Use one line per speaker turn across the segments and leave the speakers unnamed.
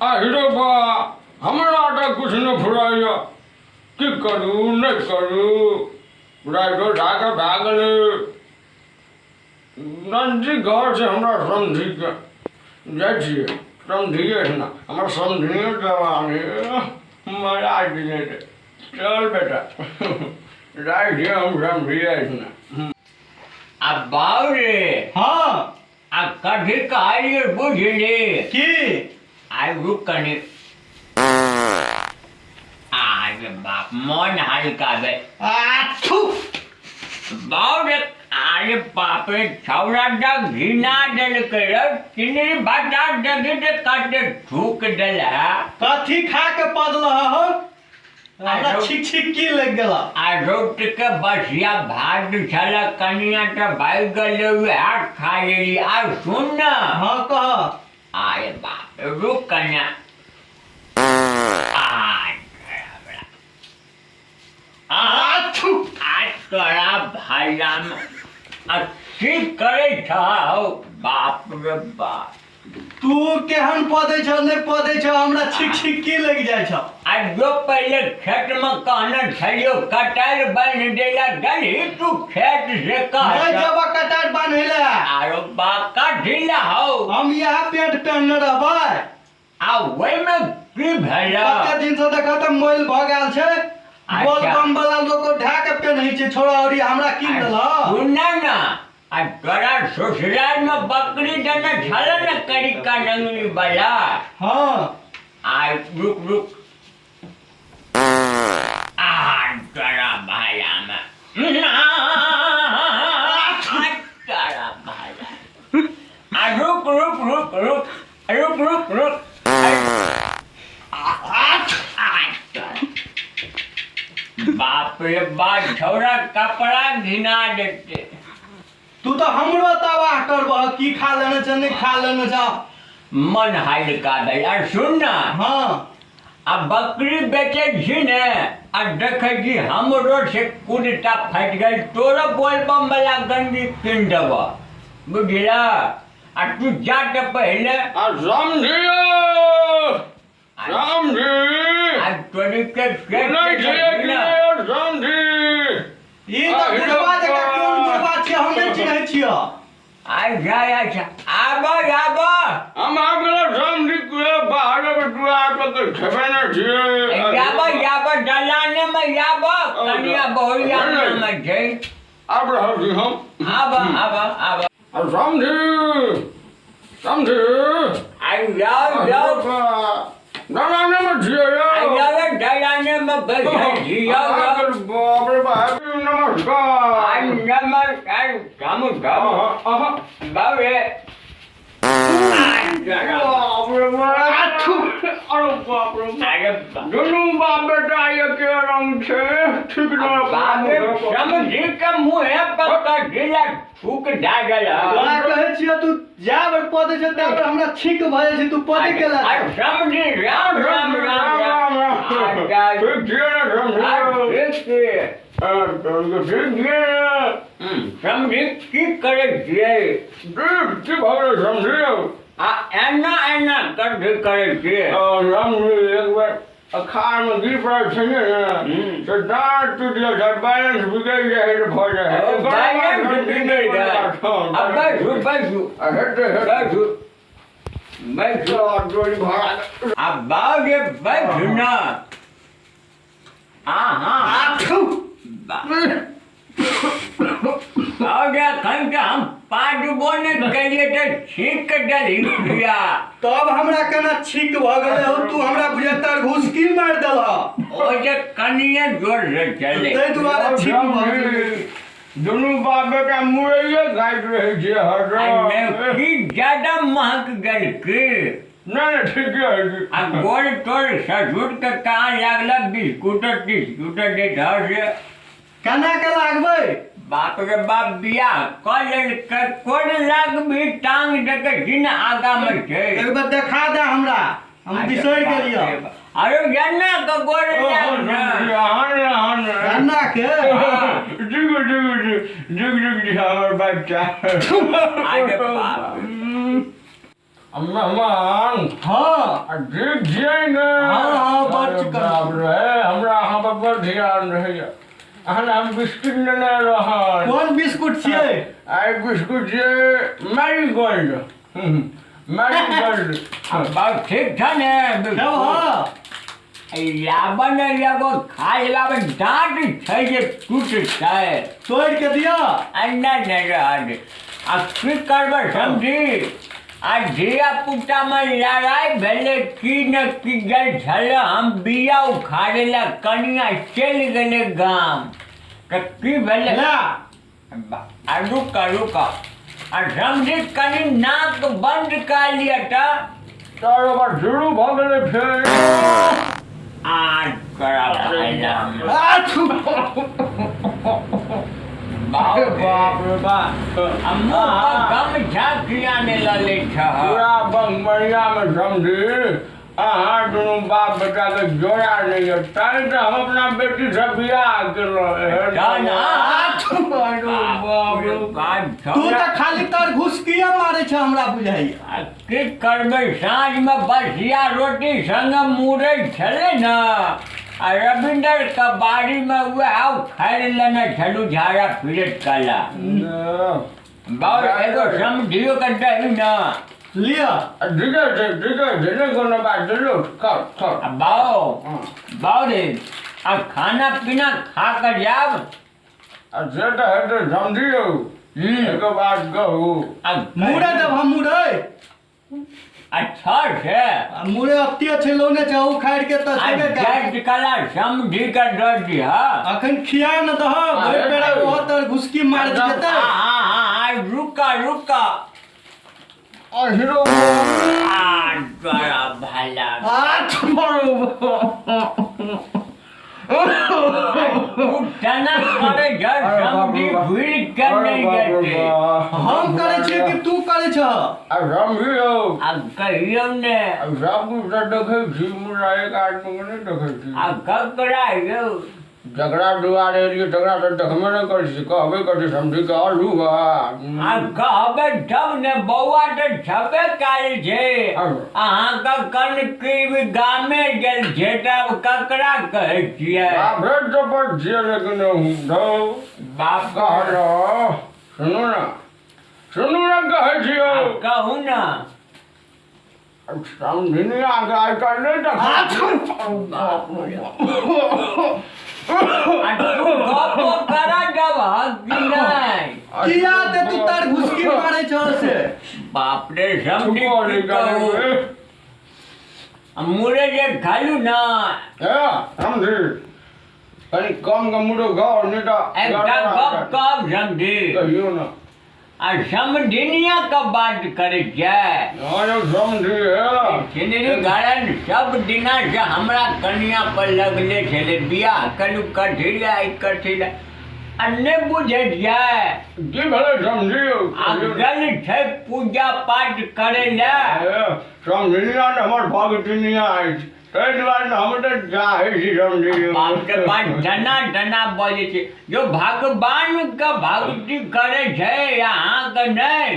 आ हीरो बा हमरा तऽ किछु नहि फुराइए की करू नहि करू राइतो ढाके भए गेलै नजदीक घर छै हमरा समधीके जाइ छियै समधिए एहिठिना हमर समधिए जवानी मजा आबि गेलै चल बेटा जाइ छियै हम समधिए एहिठिना
आ बाउ रे
हाँ
आ कथी कहलियै बुझली
की
आइ रुक कनि आरे बाप मन हल्का भेल
आ थू
बाउ रे अरे बाप रे छौड़ा दा घिना देलकै रे चिन्नी भाटा देखी ते कते थूक देल है
कथी खा के पदल हो हमरा छीक छीक की लग गेल
आ रोट के बसिया भात छल कनिया तऽ भागि गेलै वएह खा लेली आ सुन न
हाँ कह
अरे बाप रे, रुक कनिया आ
आ थू
आ तोरा भाइलामे आ की करै छह हौ बाप रे बाप
तू केहन पदै छ नहि पदै छ हमरा छीक छीक की लग जाइ छ
आ जो पहिले खेत में कहने छलियो कटार बान्हि देला गलही तू खेत से कह
नहि जेबऽ कटार बान्है लए
आरो बाप का ढीला हौ
हम इएह पेंट पहिनने रहबै
आ ओहिमे की भेल
कते दिन से देखऽ तऽ मैल भऽ गेल छै बोल बम वाला लोग ढा के पेन्है छै छोड़ा औरी हमरा कीन देलह
सुन ना आ तोरा ससुराल में बकरी देने छल ने करिका नंगली वाला
हाँ
आ रुक रुक आ तोरा भाया में आ तोरा भाया आ रुक रुक रुक रुक रुक रुक रुक बाप रे बाप छौड़ा कपड़ा घिना देते
तू तऽ हमरो तबाह करबह की खा लेने छ नहि खा लेने छ
मन हल्का भेल आ सुन ना
हाँ
आ बकरी बेचै छी ने आ देखै छी हमरो से कुर्ता फाटि गेल तोरो बोलबम वाला गंजी कीन देबह बुझला आ तू जा तऽ पहिले
आ समझियो समझी
आ तोरी के
सुनै छियै कि नहि समझी
ई तऽ बुढ़वा जकाँ कोन बुढ़वा छियै हम नहि चिन्है छियै
अच्छा अच्छा आब आब
हम आबि गेलहुँ समझी के बाहर दुआर पर तऽ खेबै नहि छियै
आब आब दलाने में आब कनिया बहुरिया में छै
आबि रहल छी हम
आब आब आब
आ समझी समझी
आ जाओ जाओ
दलाने में छियै यौ
आ जाओ दलाने में बैठल छी जाओ जाओ
बाप रे बाप नमस्कार
आ नमस्कार हम गाओ बाबे
बाप रे बाप अरे बाप रे
अरे
दुनू बाप बेटा एके रंग छै ठीक ना
बाबे समझी के मुँहे पर कढ़ीला थूक डागल
तोरा कहै छियै तू जा बेर पदै छै ता बेर हमरा छीक भऽ जाइ छै तू पदै केला
समझी राम राम राम राम
राम ठीक छियै ने समझी
ठीक छियै
ठीक छियै ने
समझी की करै छियै
ठीक की भऽ गेलै समझी
आ एना एना कथी करै छियै
समझी एक बेर अखाड़मे गिर पड़ल छलियै ने से दाँत टूटि जाइ छै बैलेंस बिगड़ि जाइ है तऽ भऽ जाइ है
बैलेंस बिगड़ि जाइ आ बैसू बैसू
हेतै हेतै
बैसू बैसू
जोड़ी भरा
आ बाउ रे बैठ ना आ हाँ
आठू
और एखन तऽ हम पाटबो नहि केलियै तऽ छींक देलही प्रिया
तब हमरा केना छीक भऽ गेलै हो तू हमरा बुझेतर घूस की मारि देलह
ओ जे कनिये जोर से चले
ताहि दुआरे छीक भऽ गेलै
दुनू बाप बेटा मुरैये खाइत रहै छियै
आ
हरदम
नहि की ज्यादा महक गेल की
नहि नहि ठीके है जी
आ गोर तोर ससुर के कहाँ लागल बिस्कुट तिस्कुट दैत से
केना के लागबै
बाप रे बाप बियाह कऽ लेलकै कोन लागबी टांग देके जिन आगा मे छै
एक बेर देखा दे हमरा हम बिसरि गेलियै
अरे जन्ना के गोर लाग ना
गन्ना के
जुग जुग जुग जुग जुग हमर बच्चा
अरे बाप।
आ मेहमान
हँ
आ ठीक छियै ने
हँ, हँ, बड़
अरे
चिकन
बाप रे हमरा अहाँ पर बड़ ध्यान रहैया अहाँ हम बिस्कुट लेने रहल
कोन बिस्कुट छियै
आइ बिस्कुट छियै मैरी गोल्ड मैरी गोल्ड
आ बाप ठीक छ ने
खेब हँ
लाबन एगो खाय लाबन दाँत छै जे टूटतै
तोड़ि के दिअ
अन्ना नहि रहल आ की करबै समझी आ धिया पुतामे लड़ाइ भेलै की ने की गेल छलै हम बिया उखाड़ै लए कनिया चलि गेलै गाम तऽ की भेलै
ला
आ रुक रुक आ समझी कनि नाक बन्द कऽ लिअ तऽ
चार बार शुरू भऽ गेलै फेर
आ तोरा भाइला
आ थू
बाप
अरे बाप रे बाप
आ मुँह पर गमछा किया ने लऽ लै छह
पूरा बम्बैया मे समझी अहाँ दुनू बाप बेटा के जोड़ा नहि यऽ तैं तऽ हम अपना बेटी से बियाह केलहुँ एहन
तहन
आ थू
अरे बाप रे
तू तऽ खाली तर घुसकिए मारै छ हमरा बुझाइया
आ की करबै साँझमे बसिया रोटी संगे मुरै छलै ने आ रविन्द्र के बाड़ीमे वएह उखाड़ि लेने छलहुँ झाड़ा फिरैत कला बाबू एगो समझियो के दही ने
लिअ
ठीके छै ठीके छै नहि कोनो बात छै लो खाउ खाउ
आ बाउ बाउ रे आ खाना पीना खा कऽ जायब
आ से तऽ हेतै समझियौ एगो बात कहू
आ
मुड़े देब हम मुड़े
अच्छा छै
आ मुड़े अत्ते छै लौने छै उखाड़ि के तऽ
आ
छेबे करै।
जज कला समझी के दऽ दिह
अखन खिया न दह भरि पेड़ा ओहो तर घुसकी मारि जेतै
आ आ आ रुका रुका
आ हीरो
आ तोरा भला
आ
तू तना करे जर समझी घुरि के नहि जेतै
हम करै छियै कि तू करै छह
आ समझियौ
आ कहियौ ने
आ सब कुछ तऽ देखै छी मुदा एक आदमी के नहि देखै छी
आ ककरा यौ
जकरा दुआरे एलियै तकरा तऽ देखबे नहि करै छी कहबे करै छी समझी के आलू
आ कहबै तब ने बौआ तऽ छबे काल छै अहाँके कनकी गामे गेल छै तऽ आब ककरा कहै छियै
भेट तऽ पर छियै लेकिन धौ
बाप
कहलहुँ सुनू ने सुनू ने कहै छियौ
कहू ने
समझनिया के आइ काल्हि नहि देखै
आ तू गपो करा देबह कि नहि
किया ते तू तर घुसकी मारै छह से
बाप रे समझी की कहू आ मुरे जे खालू ना
समझी कनि कम के मुड़ो गाओ नहि तऽ
एकटा गप कहब समझी
कहियौ ने
आ समधिनिया के बात करै छियै
हँ यौ समझी हे
छिनरी घरन सब दिना से हमरा कनिया पर लगले छलै बियाह करू कथी लए ई कथी लए आ नहि बुझै छियै
की भेलै समझी यौ
आ गेल छै पूजा पाठ करै लए
समझनिया तऽ हमर भगतिनिया अछि ताहि दुआरे ने हम तऽ चाहै छी समझियौ
बाप रे बाप डना डना बजै छै जो भगवान के भक्ति करै छै अहाँके नहि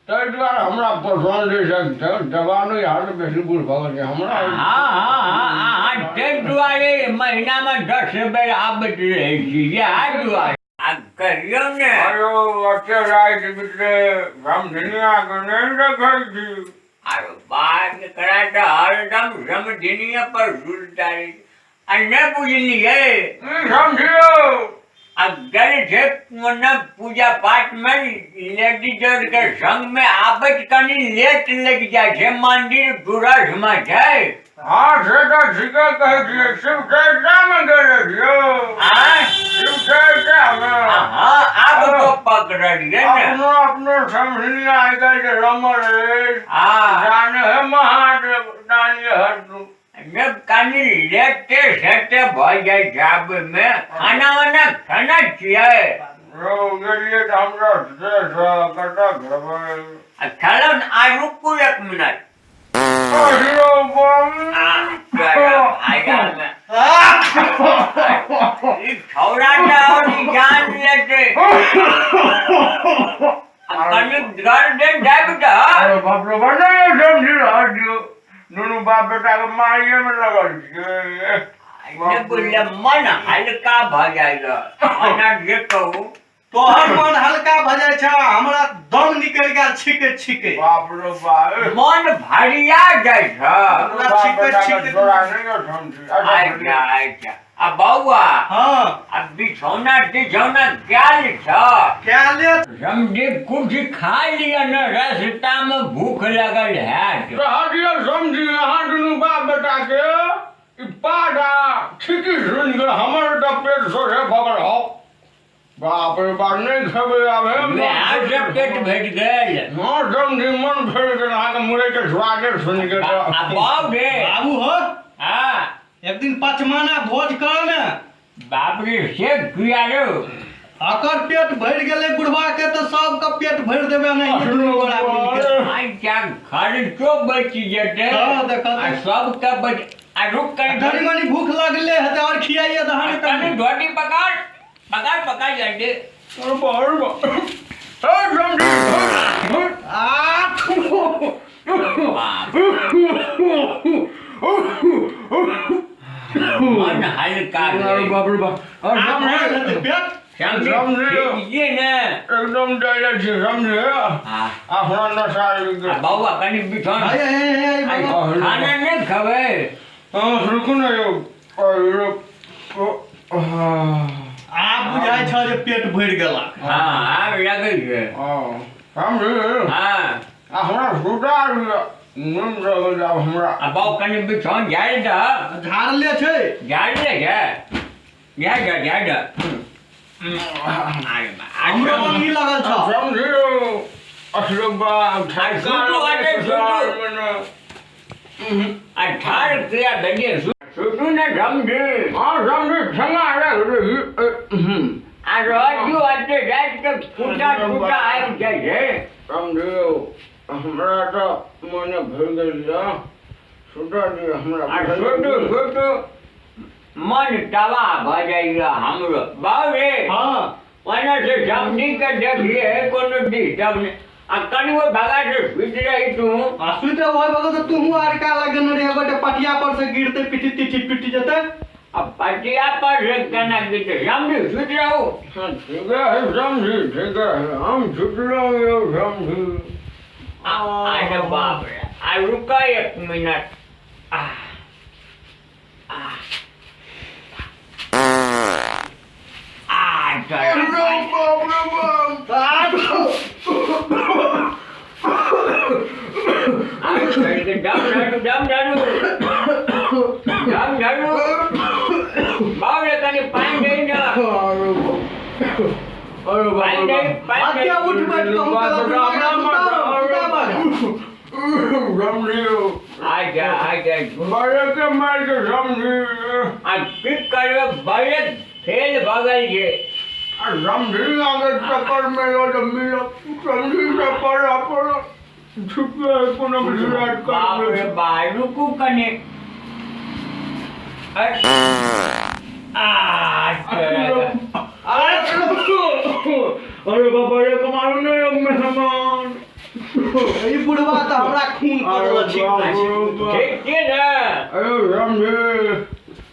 ताहि दुआरे हमरा पसन्द अछि जवानो यहाँ बेसी बूढ़ भऽ गेल छै हमरा
हँ हँ हँ अहाँ ताहि दुआरे महीनामे 10 बेर आबैत रहै छी इएह दुआरे आ कहियौ ने
आरो ओते राति बितले समझनियाके नहि देखै छी
आरो बात करा तऽ हरदम समझनिये पर झुलता रहै आ नहि बुझलियै
की समझियौ
आ गेल छै मने पूजा पाठ मे लेडीज के संग मे आबैत कनि लेट लागि जाइ छै मंदिर दूरस मे छै
हँ से तऽ ठीके कहै छियै शिव चर्चामे गेल छियौ
आँय
शिव चर्चामे
हँ आब तो पकड़लियै ने
अपनो अपनो समझनिया आइ काल्हि जे रमल अछि
हँ
जाने हे महादेव जाने हर
ने कनि लेटे सेटे भऽ जाइ छै आबैमे खाना वाना खाना छियै
यौ गेलियै तऽ हमरा से कतऽ खेबै
आ खेलहुँ ने, आ रुकू एक मिनट
अहिरो बम
आ तोरा भाइयामे ई छौड़ा तऽ आओर ई जान लेतै आ कनि गर्दन दाबि दह
अरे बाप रे बा नहि समझी बाप बेटा के मारिए में लगल छियै।
नहि बुझले मन हल्का भऽ जाइए, ओना जे कहू।
तोहर मन हल्का भऽ जाइ छै, हमरा दम निकलि गेल छिके छिके।
बाप रे बाप,
मन भरिया जाइ छै।
हमरा
बाप
छिके
बेटा के
छिके।
जोड़ा नहि यौ समझी।
अच्छा अच्छा, आ बौआ,
हँ।
आ बिछौना तिछौना कयल छ?
कएले।
समझी, कुछ खा लिअ ने, रस्तामे भूख लगल हैत।
रह दियौ समझी, अहाँ दुनू बाप बेटा के ई पादा ठीकी सुनि कऽ हमर तऽ पेट सोझे भऽ गेल हौ। बाप रे बाप, नहि खेबै आब हे।
वएह से पेट भरि गेल?
हँ समझी, मन भरि गेल अहाँके मुरैके स्वादे सुनि कऽ।
आ
तऽ
बाप रे,
बाबू हो।
हँ।
एक दिन पचमाना भोज कर ने।
बाप रे, से किया रो?
अकर पेट भरि गेलै बुढ़वा के तऽ सबके पेट भरि देबै नहीं दुनू गोरा मिलके।
आइ क्या खर्चो बचि जेतै।
हँ, देखऽ।
आ सबके बच आ रुक
कनी
कनि।
मनी भूख लगले हेतै आओर खियाइए दहन।
कनि धोती पकड़ पकड़ पकड़ जल्दी।
अरे बाप रे बाप, ए समझी।
आ
बाप, मन हल्का
अरे
भेल।
बाप रे बाप, अरे
आब भरल
समझी।
हेतै पेट।
समझी,
समझी।
ठीक छियै ने?
एकदम जाइ छी समझी।
हँ।
आ हमरा नशा आबि
आ
गेल।
बौआ, कनि बिछौना
हाय हाय हाय
आइ
बाबा।
खाना नहि खेबै?
हँ, रुकू ने यौ, अरे, ओ, हाँ।
आब बुझाइ छ जे पेट भरि गेला।
हँ, आब लगै छै।
हाँ, समझी।
हँ।
आ हमरा सुता आबि गेल, नींद लगल आब हमरा।
आ बाउ, कनि बिछौन झाड़ि दह।
झाड़ले छै।
झाड़ले छै, झाड़ि दह, झाड़ि दह। अरे बा, आ
हमरो अंगी लगल छ।
समझी, अरे बाप।
आ सुतू, अरे सुतू। आ ठाढ़ किया भेलियै? सुतू ने समझी।
हाँ समझी, क्षमा रख रही।
आ रहू, एते राति के फूटा फूटा आबि जाइ छै।
समझी, हमरा तऽ मने भरि गेल यऽ, सुता दिअ हमरा।
आ सुतू सुतू, मन तबाह भऽ जाइए हमरो। बाउ रे।
हँ।
ओना से समझी के देखिए, कोनो डिस्टर्ब नहि। आ कनिओ भगा से सुति रही तू।
आ सुति रहो बगल तऽ तूहू आर का लगन रे गोटे पटिया पर से गिरते पिटी तिटी पिटी जेतै।
आ पटिया पर से केना गिरते? समझी, सुति रहू।
हाँ, ठीक है समझी, ठीक है, हम छुटलहुँ यौ समझी।
अरे बाप रे, आ रुक एक मिनट। आ आ आ
अरे बाप रे बाप।
दम धरू, दम धरू, दम धरू। बाप रे, कनि पानि दे ने।
अरे बाप, अरे बाप
पानि
रे
दे।
बाप।
पानि दे।
अत्या उठ बैठ कहूँ
बाप रे,
केला
हमरा
सुता बागा।
समझी।
अच्छा अच्छा।
बड़े के मार के समझी।
आ की करबै, बड़े फेल भऽ गेल छै।
आ समझी आगे चक्कर में यो तो मिलो समझी से पड़ा पड़ा छुपे कोनो गुजरात
बाप रे
कर।
बा, रुकू कनि। अरे, आ
अरे बाबा रे, कमालू ने मेहमान।
ई बुढ़वा तऽ हमरा खून कऽ देलक छी।
ठीक छियै ने?
अरे समझी।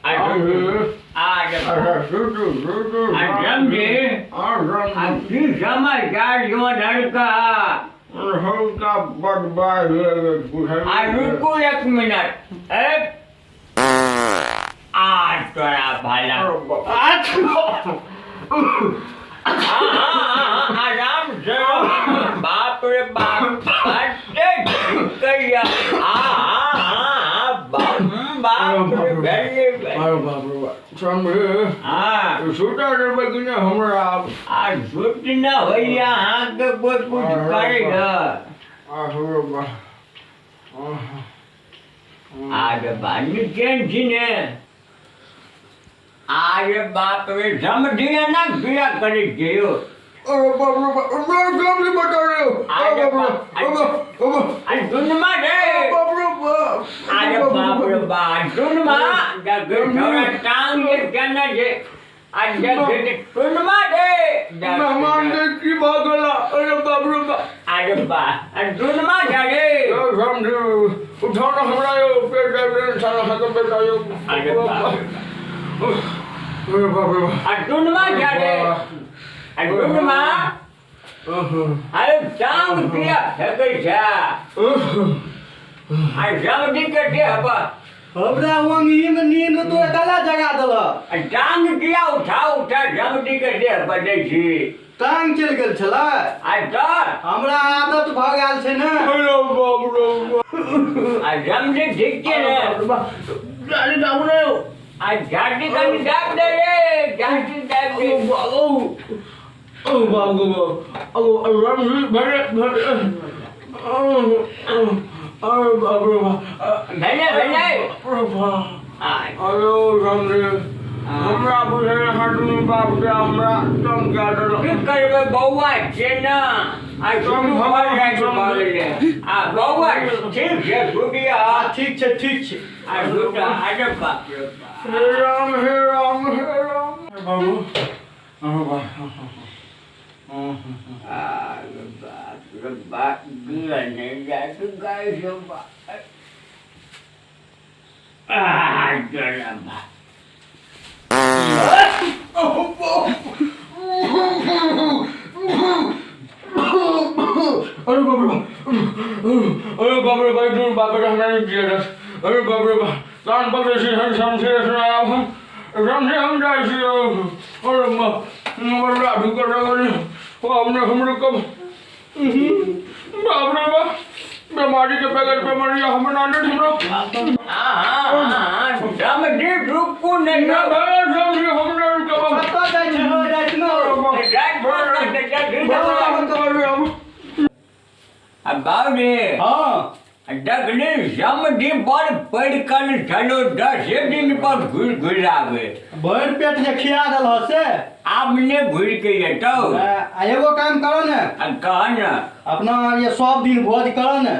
आ
अच्छा, सुतू सुतू।
आ समझी।
हाँ।
आ
समझी।
की समाचार जो लड़का?
हल्का बदबाज।
आ रुकू एक मिनट। ए आ तोरा भला। हाँ हाँ हाँ, आराम से। बाप रे बाप, अरे कहिया। हाँ हाँ हाँ हाँ, बाप बाप रे, भेलिए।
अरे बाप रे बाप, समझी।
हाँ।
सुता देबै कि नहि हमरा आब?
आ झूठ न होइया अहाँके, कोइ कुछ करे न।
अरे बाप।
अरे बा, निचेन छी ने? अरे बाप रे, समझिए ना किया करै छियै यौ?
अरे बाप रे बाप, मैं समझी बता रहे हो। अरे बाप रे बाप।
अरे सुनमा रे।
बाप रे बाप।
अरे बाप रे बाप, सुनमा देखै छौड़ा टांग जे केने छै। आ देखै छै, सुनमा रे।
मेहमान के की भऽ गेला? अरे बाप रे बाप।
आ अरे बा आ दुनमा जागे
यौ समझी उठाउ ने हमरा यौ पेट दाबि देने साला खतम बेटा यौ
अरे बाप
अरे बाप रे बाप
आ दुनमा जागे आ दुनमा अरे टांग किया फेकै छै आ समझी के देह पर
हमरा ओंगही में नींद तोरा कला जगा देलक
आ टांग किया उठा उठा समझी के देह पर दै छी
टांग चलि गेल छलै
आ तऽ
हमरा आदत भऽ गेल छै ने
अरे बाप रे बाप
आ समझी ठीक छै ने
गाड़ी दाबू ने यौ
आ झाटी कनि दाब दे रे झाटी दाब दे
ओ ओ बाप गो बाप ओ राम भरे भरे अरे बाप रे बाप
भेलै भेलै
अरे बाप
आ
अरे राम रे हमरा बुझे हटू बाप के हमरा तंग कए देलक
की करबै बौआ छै ने आ सुनू भऽ जाइ छै भऽ गेलै आ बौआ ठीक छै सुबिया
आ ठीक छै ठीक छै
आ सुता अरे बाप रे बाप
हे राम हे राम हे राम बाबू अरे बाप
अरे बाप रे बाप गिरा नहीं जाए तो गाय से बाप आ जरा बाप
अरे बाप रे अरे बाप रे भाई दूर बाप रे हमरा नहीं दिया अरे बाप रे बाप कान पकड़े छी हम समझे सुनाया हम समझे हम जाइ छी अरे मर राधू कर रहल हमने हमरो कब बाप रे बाप बीमारी के पैकेट बीमारी हमर नानी हमरो
हाँ हाँ हाँ समझी रुकू नहीं
ना भाई समझे हमने कब
कतऽ जाइ छै हो राति में
आ बाबूजी
हँ
देखली समझी पर पढ़ि कल छलो दसे दिन पर घुरि घुरि आवे
भरि पेट जे खिया देलह से
आब ने घुरि के एतौ
आ एगो काम करऽ ने
आ कह ने
अपना ये सब दिन भोज करऽ ने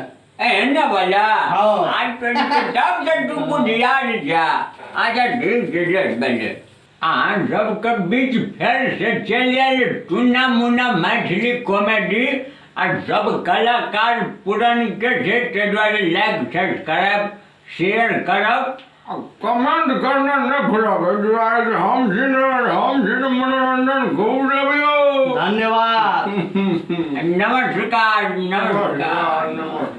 एहन ने भला
हाँ।
आज पेट के तब से तू बुधियार जा अच्छा ठीक छै बने अहाँ सबके बीच फेर से चलि आयल टूना मुना मैथिली कॉमेडी आ सब कलाकार पुरनके छै ताहि दुआरे लाइक सब्सक्राइब शेयर करब
कमेंट करना नहीं भुलाबै दुआरे कि हम छी ने हम छी ने मनोरंजन खूब देबै यौ
धन्यवाद
नमस्कार नमस्कार
नमस्कार।